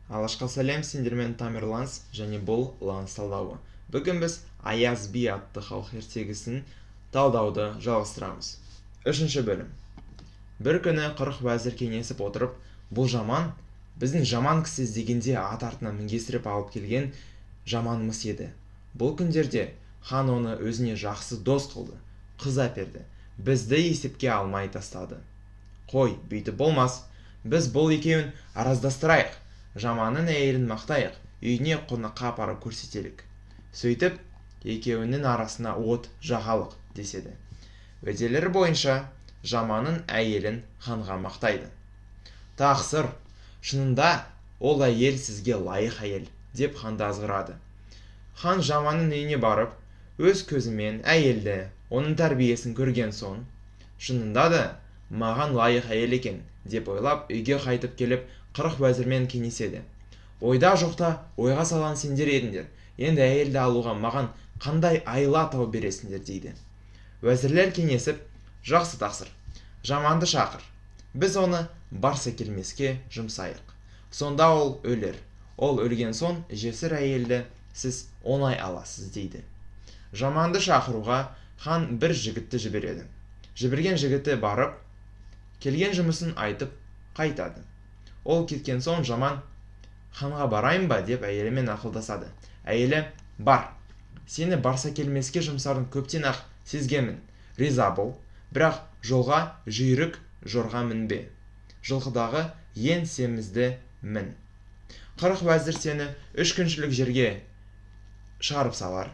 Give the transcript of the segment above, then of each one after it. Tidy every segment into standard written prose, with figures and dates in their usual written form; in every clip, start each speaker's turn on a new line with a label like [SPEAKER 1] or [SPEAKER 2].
[SPEAKER 1] Алашқа сәлем, сендермен Тамерланс және бұл Ланс талдауы. Бүгін біз Аяз би атты халық ертегісін талдауды жалғастырамыз. Үшінші бөлім. Бір күні 40 уәзір кеңесіп отырып, бұл жаман, біздің жаман кісі іздегенде ат артына мінгестіріп алып келген жаманымыз еді. Бұл күндерде хан оны өзіне жақсы дос қылды, қыз әперді, бізді есепке алмай тастады. Қой, бүйтіп болмас, біз бұл екеуін араздастырайық, жаманның әйелін мақтайық, үйіне қонаққа апарып көрсетелік. Сөйтіп, екеуінің арасына от жағалық, деседі. Уәделері бойынша жаманның әйелін ханға мақтайды. Тақсыр, шынында ол әйел сізге лайық әйел, деп ханды азғырады. Хан жаманның үйіне барып, өз көзімен әйелді, оның тәрбиесін көрген соң, шынында да маған лайық әйел екен, деп ойлап, үйге қайтып келіп, 40 уәзірмен кеңеседі. Ойда жоқта ойға салған сендер едіңдер, енді әйелді алуға маған қандай айла тауып бересіңдер, дейді. Уәзірлер кеңесіп, жақсы тақсыр, жаманды шақыр, біз оны барса келмеске жұмсайық. Сонда ол өлер, ол өлген соң жесір әйелді сіз оңай аласыз, дейді. Жаманды шақыруға хан бір жігітті жібереді. Жіберген жігіті барып, келген жұмысын айтып қайтады. Ол кеткен соң жаман ханға барайын ба деп әйелімен ақылдасады. Әйелі, бар, сені барса келмеске жұмсарын көптен ақ сезгенмін, риза бол, бірақ жолға жүйрік жорға мінбе, жылқыдағы ең семізді мін. 40 уәзір сені 3 күншілік жерге шығарып салар,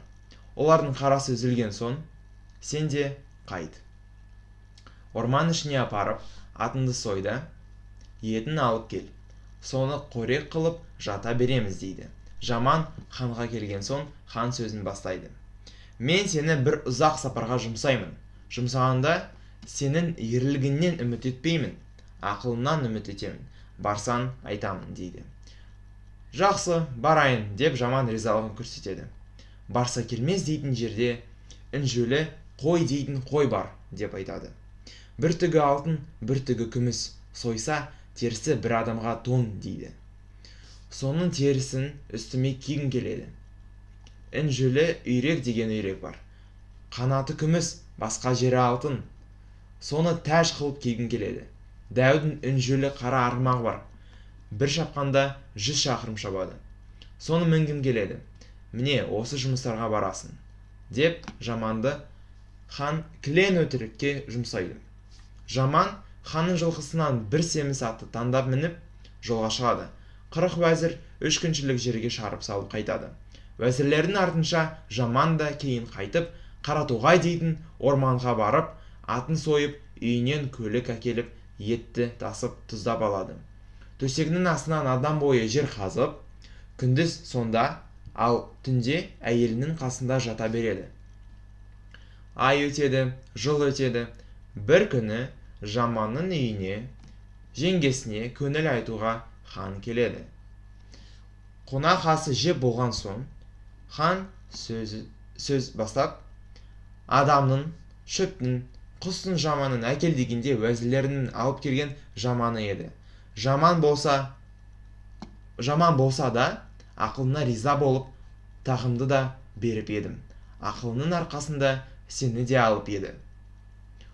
[SPEAKER 1] олардың қарасы үзілген соң сен де қайт. Орман ішіне апарып, атыңды сой да, етін алып кел, соны қорек қылып жата береміз, дейді. Жаман ханға келген соң хан сөзін бастайды. Мен сені бір ұзақ сапарға жұмсаймын. Жұмсағанда сенің ерлігіңнен үміт етпеймін, ақылыңнан үміт етемін. Барсаң айтамын, дейді. Жақсы, барайын, деп жаман ризалығын көрсетеді. Барса келмес дейтін жерде інжулі қой дейтін қой бар, деп айтады. Бір түгі алтын, бір түгі күміс, сойса терісі бір адамға тон, дейді. Соның терісін үстіме кигім келеді. Інжулі үйрек деген үйрек бар. Қанаты күміс, басқа жері алтын. Соны тәж қылып кигім келеді. Дәудің інжулі қара арғымағы бар. Бір шапқанда 100 шақырым шабады. Соны мінгім келеді. Міне осы жұмыстарға барасың, деп жаманды хан кілең өтірікке жұмсайды. Жаман ханның жылқысынан бір семіз атты таңдап мініп, жолға шығады. 40 уәзір 3 күншілік жерге шарып салып қайтады. Уәзірлердің артынша жаман да кейін қайтып, Қаратоғай дейтін орманға барып, атын сойып, үйінен көлік әкеліп, етті тасып тұздап алады. Төсегінің астынан адам бойы жер қазып, күндіз сонда, ал түнде әйелінің қасында жата береді. Ай өтеді, жыл өтеді. Бір күні жаманның үйіне жеңгесіне көңіл айтуға хан келеді. Қонақ асы жеп болған соң, хан сөз бастап, адамның, шөптің, құстың жаманын әкел дегенде уәзірлерінің алып келген жаманы еді. Жаман болса да ақылына риза болып, тағымды да беріп едім. Ақылының арқасында сені де алып еді.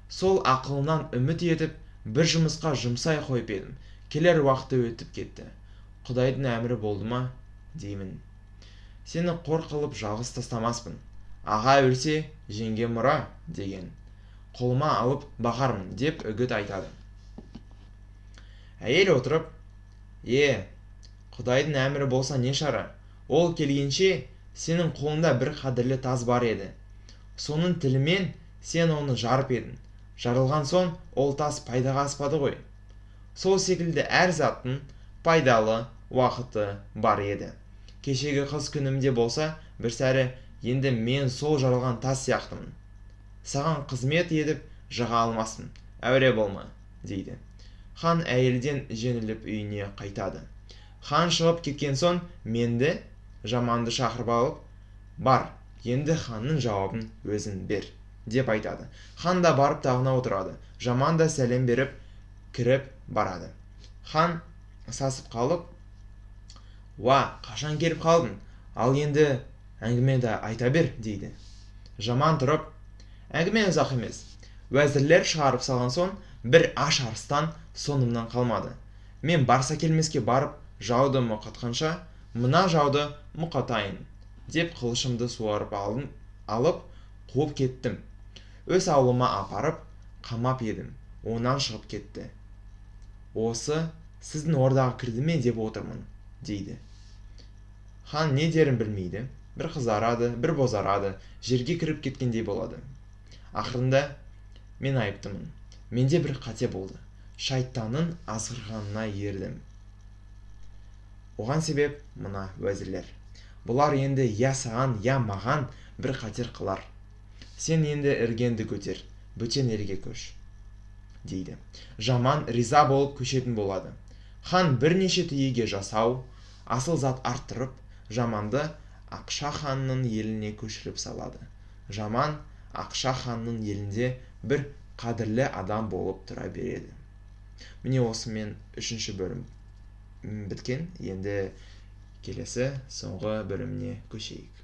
[SPEAKER 1] Сол ақылынан үміт етіп, бір жұмысқа жұмсай қойып едім. Келер уақыты өтіп кетті. Құдайдың әмірі болды ма деймін. Сені қор қылып жалғыз тастамаспын. Аға өлсе, жеңге мұра деген. Қолыма алып бағармын деп үгіт айтады. Әйел отырып, Құдайдың әмірі болса не шара? Ол келгенше сенің қолыңда бір қадірлі тас бар еді. Соның тілімен сен оны жарып едің. Жарылған соң ол тас пайдаға аспады ғой. Сол секілді әр заттың пайдалы уақыты бар еді. Кешегі қыз күнімде болса, бір сәрі енді мен сол жарылған тас сияқтымын. Саған қызмет етіп жаға алмаспын, әуре болма, дейді. Хан әйелден жеңіліп үйіне қайтады. Хан шығып кеткен соң менді жаманды шақырып алып, бар, енді ханның жауабын өзің бер, деп айтады. Хан да барып тағына отырады. Жаман да сәлем беріп кіріп барады. Хан сасып қалып, Уа, қашан келіп қалдың? Ал енді әңгімеңді айта бер, дейді. Жаман тұрып: Әңгіме ұзақ емес. Уәзірлер шығарып салған соң, бір аш арыстан соңымнан қалмады. Мен Барсакелмеске барып жауды мұқатқанша, мына жауды мұқатайын деп, қылышымды суырып алдым, алып қуып кеттім. Өз аулыма апарып қамап едім, онан шығып кетті. Осы сіздің ордаға кірді ме деп отырмын, дейді. Хан не дерін білмейді, бір қызарады, бір бозарады, жерге кіріп кеткендей болады. Ақырында: Мен айыптымын, менде бір қате болды, шайтанның азғырғанына ердім. Оған себеп мына уәзірлер. Бұлар енді я саған, я маған бір қатер қылар. Сен енді іргеңді көтер, бөтен елге көш, дейді. Жаман риза болып көшетін болады. Хан бірнеше түйеге жасау, асыл зат арттырып, Жаманды Ақша ханның еліне көшіріп салады. Жаман Ақша ханның елінде бір қадірлі адам болып тұра береді. Міне, осымен үшінші бөлім біткен. Енді келесі, соңғы бөліміне көшейік.